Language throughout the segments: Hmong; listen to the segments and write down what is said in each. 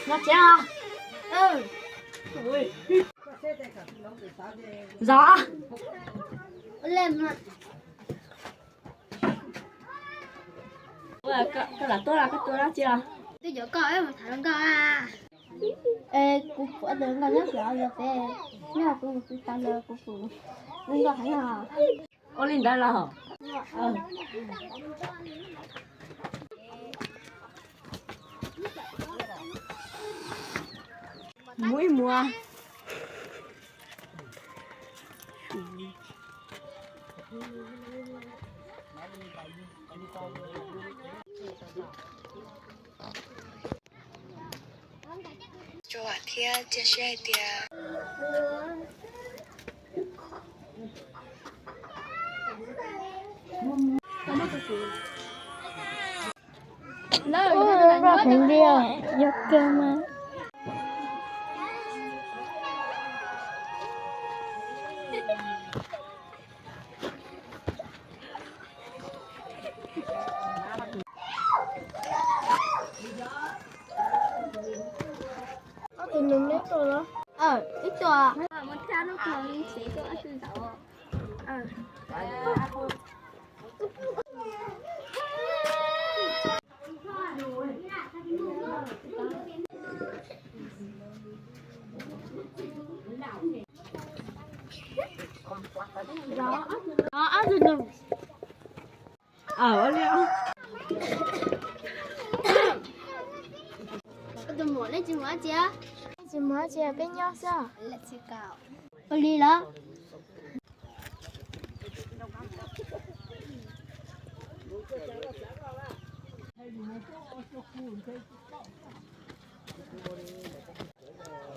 Noj tsev os. Zov. Koj lam tuaj los koj tuaj dab tsi los? Twb cov koj mus tham hluas nkauj a. Kuv pom tus hluas nkauj nyob xwb los peb, nyob kuv mus kuv tas los kuv pom hluas nkauj heev os. Ua li ntawd los. Mus ib mus. Tso vam thiab cia siab hais tias Ua roj heev li os, yog kawg mas. Ob tug nus neb tuaj los? Ib tuaj. Tus muam nej tsis mus dab tsi? Tsis mus dab tsi, peb nyob xwb. Ua li los.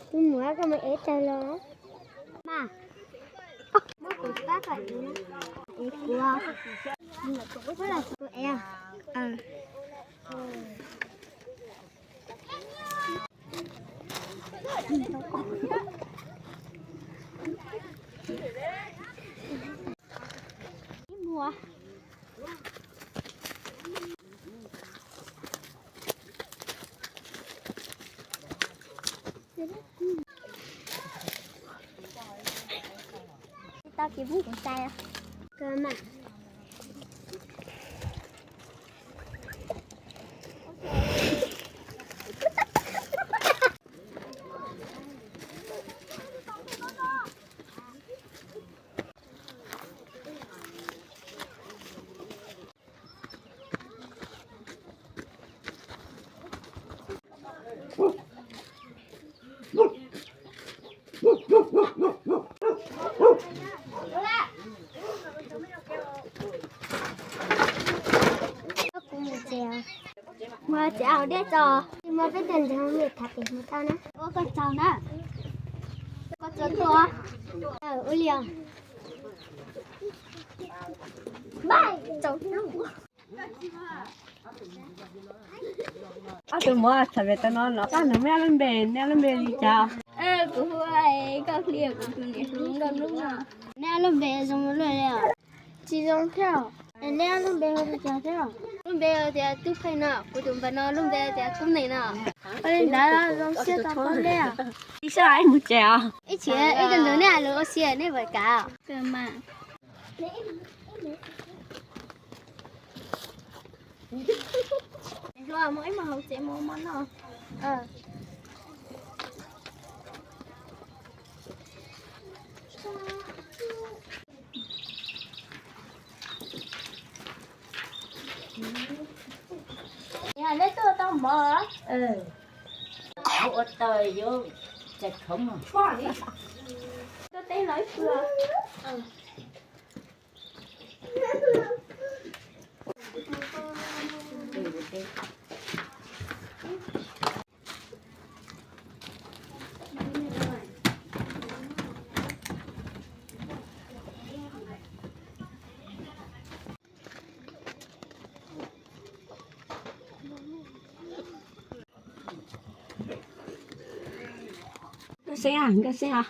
Tus muam koj mus ev taws los mas. Muab kuv pab kom ev, ev kuv. Kuv los kuv ev. Tau ces pub kuv tais. Kuv mus tsev, mus tsev hauv dej tso, muab peb tag nrho mus tham pem hmo tau na. Ua koj tsaug na, koj txawj tuaj. Ua li os. Ob tug muam tham pem tau no los koj nug neb ob lub npe, neb ob lub npe li cas? Kuv hu, koj hli kuv tus niam hluas nkauj lub no. Neb ob lub npe zoo luaj li os? Tsis zoo thiab. Neb ob lub npe hu li cas thiab? Lub npe tias Tub Pheej no, kuv tus npawg no lub npe tias Kub Nees no. Ua li ntawd zoo siab tau paub neb. Ib sij hawm mus tsev os. Ib chim ib tug ntawd neb lus ua si neb puas kam? Hluas, mus ib mus hauv tsev mus ua mov noj. Yog neb tuaj tau mov. Ua tau yuav txais khoom. Tuaj teb los ib pliag. Nkauj Xeeb, Nkauj Xeeb os.